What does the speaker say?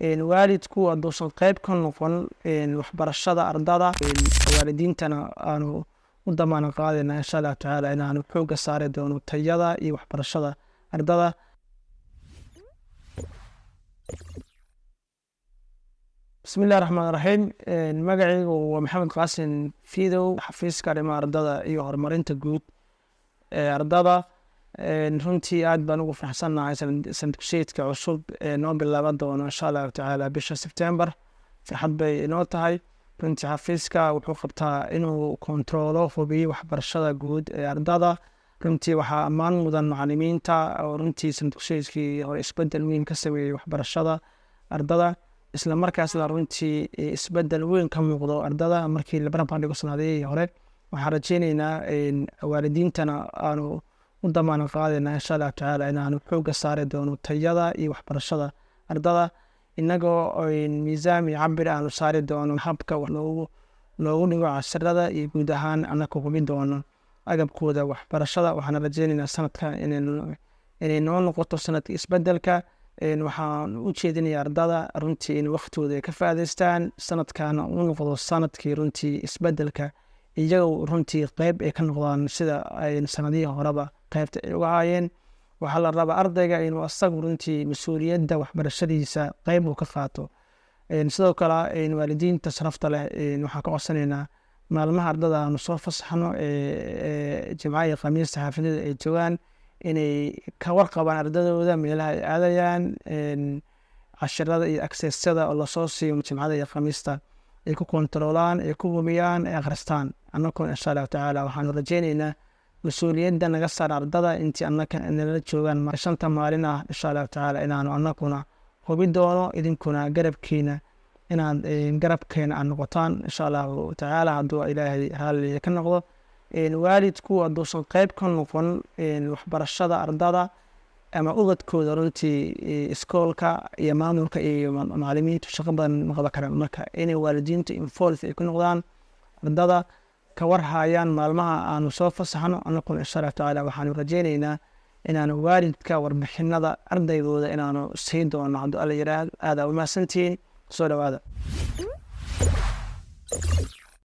Waalidku hadduusan qeyb ka noqon waxbarashada ardada, waalidiintana aanu u damaana qaadayna, insha Allahu tacaala, inaanu xoogga saari doono tayada iyo waxbarashada ardada. Bismi illahi raxmaan raxiim. Magacaygu waa Maxamed Qaasin Fidow, xafiiska arrimaha ardada iyo horumarinta guud ee ardada. Runtii aad baan ugu faraxsannahay sanadkusheedka cusub ee noo bilaaban doono, insha Allahu tacaala, bisha Sebtembar. Farxad bay inoo tahay runtii. Xafiiska wuxuu qabtaa inuu kontaroolo, hubiyo waxbarashada guud ee ardada. Runtii waxaa ammaan mudan macalimiinta oo runtii sanadkusheedkii hore isbedel weyn ka sameeyey waxbarashada ardada, isla markaasna runtii isbedel weyn ka muuqdo ardada markii la barbar dhigo sanadihii hore. Waxaan rajeyneynaa, waalidiintana aanu u damaana qaadayna, insha Allahu tacaala, inaanu xoogga saari doono tayada iyo waxbarashada ardada, inagoo miisaan iyo cabir aanu saari doono habka wax loogu dhigo casharada iyo guud ahaan anaka hubin doono agabkooda waxbarashada. Waxaana rajeyneynaa sanadkan inay noo noqoto sanadka isbedelka. Waxaan u jeedinaya ardada runtii in waqtigooda ay ka faa'iidaystaan, sanadkana u noqdo sanadkii runtii isbedelka, iyagu runtii qeyb ay ka noqdaan sida ay sanadihii horeba qeybta ay uga haayeen. Waxaa la rabaa ardayga inuu asagu runtii mas-uuliyadda waxbarashadiisa qeyb uu ka qaato. Sidoo kale waalidiinta sharafta leh waxaan ka codsanaynaa maalmaha ardada aanu soo fasaxno, Jimcaha iyo Khamiista, xaafadada ay joogaan, inay ka warqabaan ardadooda meelaha ay aadayaan, cashirada iyo accessyada oo lasoo siiyo Jimcada iyo Khamiista ay ku kontaroolaan, ay ku hubiyaan, ay akhristaan. Annaguna, insha Allahu tacaala, waxaanu rajeyneynaa mas-uuliyadda naga saar ardada intii annaka nala joogaan 5ta maalin ah, insha Allahu tacaala, inaanu annaguna hubi doono, idinkuna garabkiina inaad garabkeena aad noqotaan, insha Allahu tacaala, hadduu Ilaahay raalli ka noqdo. Waalidku hadduusan qeyb ka noqon waxbarashada ardada ama ubadkooda, runtii iskoolka iyo maamulka iyo macalimiintu shaqo badan ma qaban karaan. Marka inay waalidiintu involve ay ku noqdaan ardada, ka warhayaan maalmaha aanu soo fasaxno, annaguna, insha Allahu tacaala, waxaanu rajeyneynaa inaanu waalidka warbixinada ardaygooda inaanu siin doono, hadduu Alla yiraahdo. Aada umahadsantihiin, soo dhawaada.